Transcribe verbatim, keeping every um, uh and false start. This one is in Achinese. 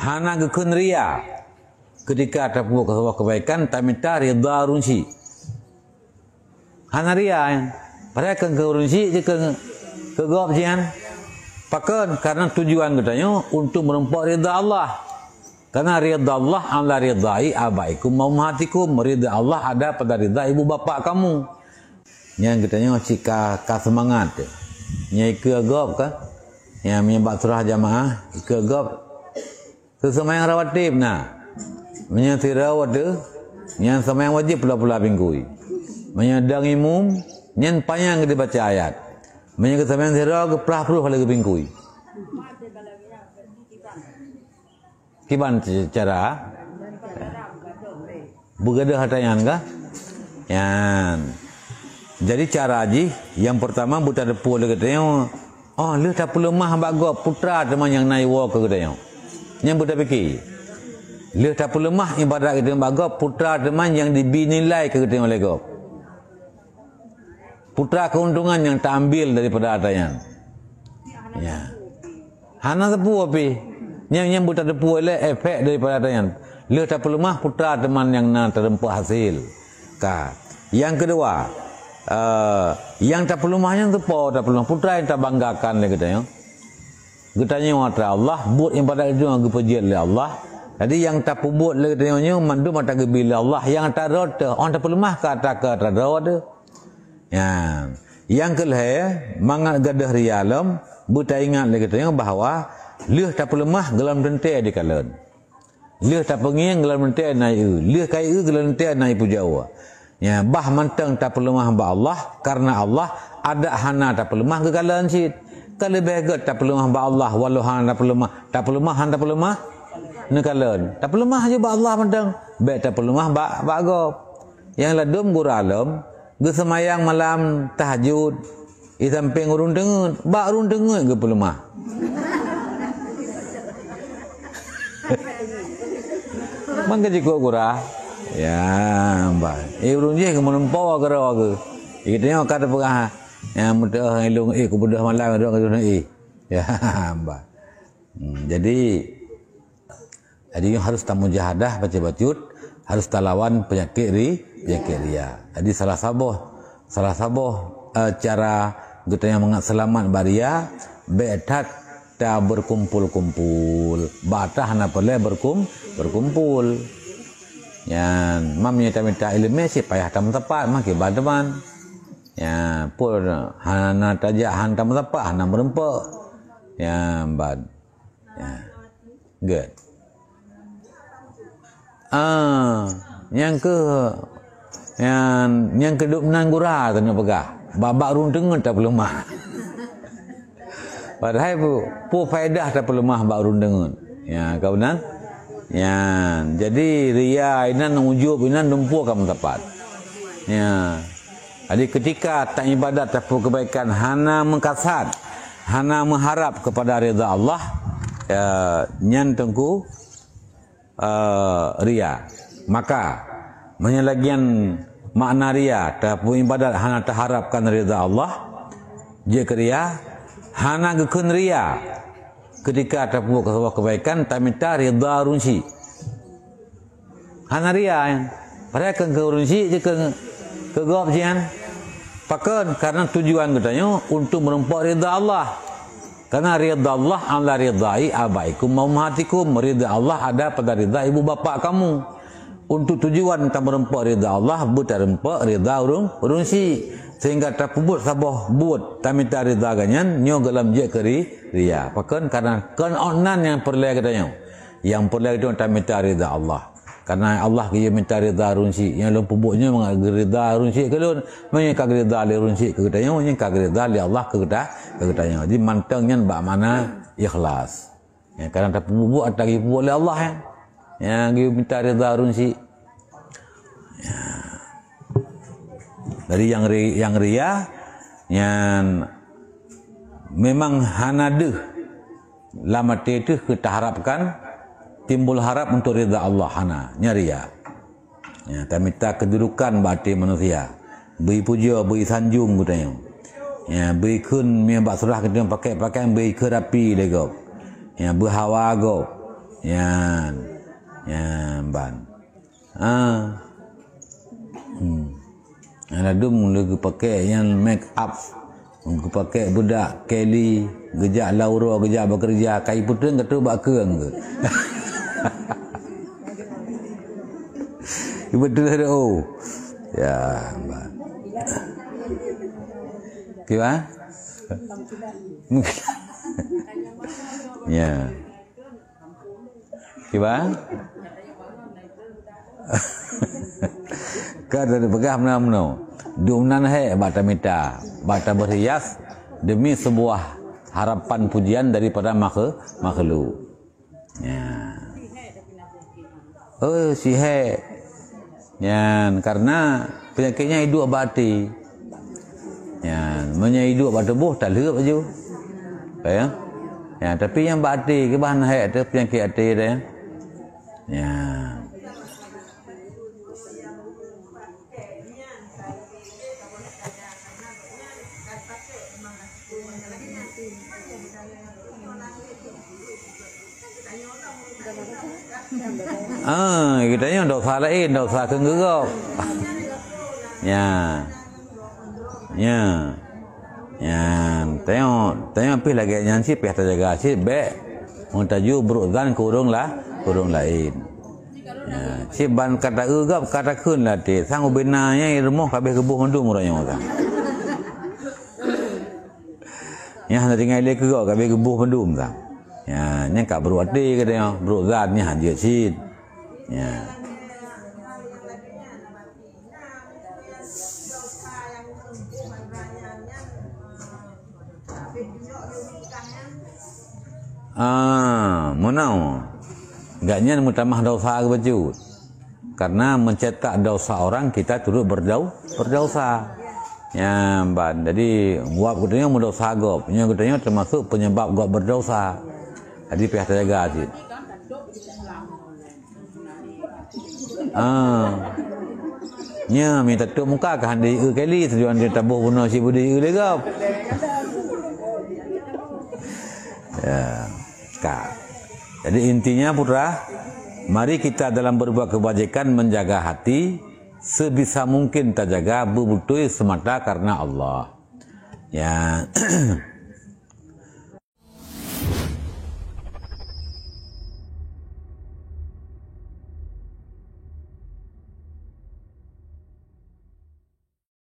Hana geukheun ria. Ketika tapeubuet saboh keubaikan, tamita ridha ureuëng syik. Hana ria, ya. Padahai keu ureuëng syik je keu, keu gob jian. Pakon? Karena tujuan geutanyoe untuk meureumpok ridha Allah. Karena ridha Allah ala ridhai abaikum wa ummahatikum. Ridha Allah ada pada ridha ibu bapak kamu. Nyan geutanyoe cit ka, ka seumangat. Nyan ikeue gob ka. Nyan meunyoe bak surah jamaah, ikeue gob. Seumayang rawatib na. Meunyoe sidroe watée, nyan seumayang wajéb pula-pula bingkui. Meunyoe dang imum, nyan panyang geubaca ayat. Meunyoe geuseumayang sidroe, geuplah ploh lagée bingkui. Kiban c-, cara? Beugadoh ata nyan kah? Nyan. Jadi cara jih, nyang peurtama beutateupue lé geutanyoe, oh, lheueh tapeuleumah bak gob, putra teuma nyang na iwoe keu geutanyoe. Nyan beutapike. Lheueh tapeuleumah ibadat geutanyoe bak gob, putra teuma nyang jibi nilai keu geutanyoe lé gob. Putra keuntungan nyang taambil daripada ata nyan. Ya. Hana teupeu pih. Nyang, nyang beutateupeu lé efek daripada ata nyan. Lheueh tapeuleumah putra teuma nyang na teurumpok hasil. Ka. Nyang keudua, eh, nyang tapeuleumah nyan teupo tapeuleumah putra nyang tabanggakan lé geutanyoe. Geutanyoe atra Allah, buet ibadat itu nyang geupeujiet lé Allah. Jadi nyang tapeubuet lé geutanyoe nyoe mandum atra geubi lé Allah. Nyang atra droe teuh, oh tapeuleumah ka atra, ka atra droe teuh. Nyan. Nyang keu lhée, mangat gadoh ria lom, beutaingat lé geutanyoe bahwa lheueh tapeuleumah gohlom teuntée dikalon. Lheueh tapeungieng gohlom teuntée na ié, lheueh ka ié gohlom teuntée na ipeujawa. Nyan, bah mantong tapeuleumah bak Allah, karena Allah adak hana tapeuleumah geukalon cit. Ka leubeh gét tapeuleumah bak Allah walau hana tapeuleumah, tapeuleumah hana tapeuleumah neukalon. Tapeuleumah ju bak Allah mantong, bék tapeuleumah bak, bak gob. Nyang ladum gura lom, geuseumayang malam tahajud, di sampéng ureuëng teungeut, bak ureuëng teungeut geupeuleumah. Mangka jikuk gura. Ya, mbah. Eh, ureuëng jih keumeulumpoe keudroe geuh. Geutanyoe ka teupeugah, ya, meuteumé ilung, eh, kubeudôh malam, eh. Ya, mbah. Hmm, jadi, Jadi, harus tamujahadah bacut-bacut, harus talawan peunyakét ri-, peunyakét ria. Jadi, salah saboh, salah saboh, eh, cara geutanyoe mangat seulamat bak ria, bék that tabeurkumpul-kumpul. Bak atra hana peureulée beurkum-, beurkumpul. Nyan, mam nyoe tamita iéleumé, si payah tameusapat, makai ban teuma. Nyan, pun hana tajak, hana tameusapat, hana meureumpok. Nyan, ban. Ya. Good. Ah, nyang keu, nyang, nyang keu dub nan gura keuneuk peugah. Bak, bak ureuëng teungeut tapeuleumah. Padahai peue, peue faedah tapeuleumah bak ureuëng teungeut. Ya, ka meunan? Ya, jadi ria inan, ujub inan, dumpeue ka meusapat. Ya. Jadi, ketika taibadat, tapeubuet keubaikan, hana meukasad, hana meuharab keupada ridha Allah, ya, nyan teungku, eh, ria. Maka, meunyoe lagée nyan makna ria, tapeubuet ibadat hana taharabkan ridha Allah, jeuet keu ria, hana geukheun ria. Ketika tapeubuet saboh keubaikan, tamita ridha ureuëng syik. Hana ria, ya. Padahai keu, keu ureuëng syik je keu, keu gob jian. Pakon? Karena tujuan geutanyoe untuk meureumpok ridha Allah. Karena ridha Allah ala ridhai abaikum wa ummahatikum. Ridha Allah ada pada ridha ibu bapak kamu. Untuk tujuan tameureumpok ridha Allah, beutareumpok ridha ureuëng, ureuëng syik. Sehingga tapeubuet saboh buet, tamita ridha geuhnyan, nyoe gohlom jeuet keu ri-, ria. Pakon? Karena kon awak nan nyang peureulée geutanyoe. Nyang peureulée geutanyoe tamita ridha Allah. Karena Allah geuyue mita ridha ureuëng syik. Nyang lôn peubuet nyoe mangat geuridha ureuëng syik keu lôn. Meunyoe ka geuridha lé ureuëng syik keu geutanyoe, nyan ka geuridha lé Allah keu geuta-, keu geutanyoe. Jadi mantong nyan bak makna ikhlas. Ya, kadang tapeubuet atra geupeubuet lé Allah, ya. Ya, geumita ridha ureuëng syik. Ya. Jadi nyang ri-, nyang ria, nyan memang hana deuh lam até teuh keu taharapkan timbul harap untuk ridha Allah, hana, nyan ria. Ya, tamita keududukan bak até manusia. Bri pujoe, bri sanjong geutanyoe. Ya, bri kheun meunyoe bak seurah geutanyoe pakai pakaian, bri kheun rapi lé gob. Ya, beuhawa gob. Nyan. Nyan ban. Ah. Hmm. Ladum lé geupakèk nyan make up. Geupakèk beudak Kelly, geujak lam uroe, geujak beukeureuja, ka ipeuteun ka trok bak keueng geuh. Ipeuteun oh. Ya, bah. Kiban? Ya. Kiban? Ka tapeugah meunan-meunan. Dumnan hék bak tamita, bak tabeuhias demi sebuah harapan pujian daripada makhe-, makhluk. Ya. Oh, si hék. Nyan, karena penyakitnya iduek bak até. Nyan, meunyo iduek bak tuboh, talheuep laju. Ya. Ya, tapi nyang bak até, kiban hék teuh penyakit até teuh. Ya. Ah, geutanyoe dosa laén, dosa keu geurok. Ya. Ya. Ya, tanyoe, tanyoe pih lagèe nyan cit pih tajaga cit bèk meutaju brok zan keu ureueng la-, keu ureueng laén. Ya, cit ban ka taeu gob ka takheun lam até, sang ubena nyan rumoh ka abéh geuboh mandum uroe nyoe sang. Nyan hana tinggai lé keudroe ka abéh geuboh mandum sang. Ya, nyan ka brok até geutanyoe, brok zan nyan jeuet cit. Ya. Ah, meunoe. Gobnyan meutamah dosa geuh bacut. Karena mencetak dosa orang, kita turut berdau-, berdosa. Ya, ban. Jadi, wab geutanyoe meudosa gob. Nyoe geutanyoe termasuk penyebab gob berdosa. Jadi, payah tajaga cit. Ah. Nya, mita tutup muka ka hana eu kali, tujuan dia taboh bunoe cit beu eu lé gob. Ya, ka. Jadi intinya putra, mari kita dalam berbuat kebajikan menjaga hati, sebisa mungkin tajaga beubeutôi semata karena Allah. Ya.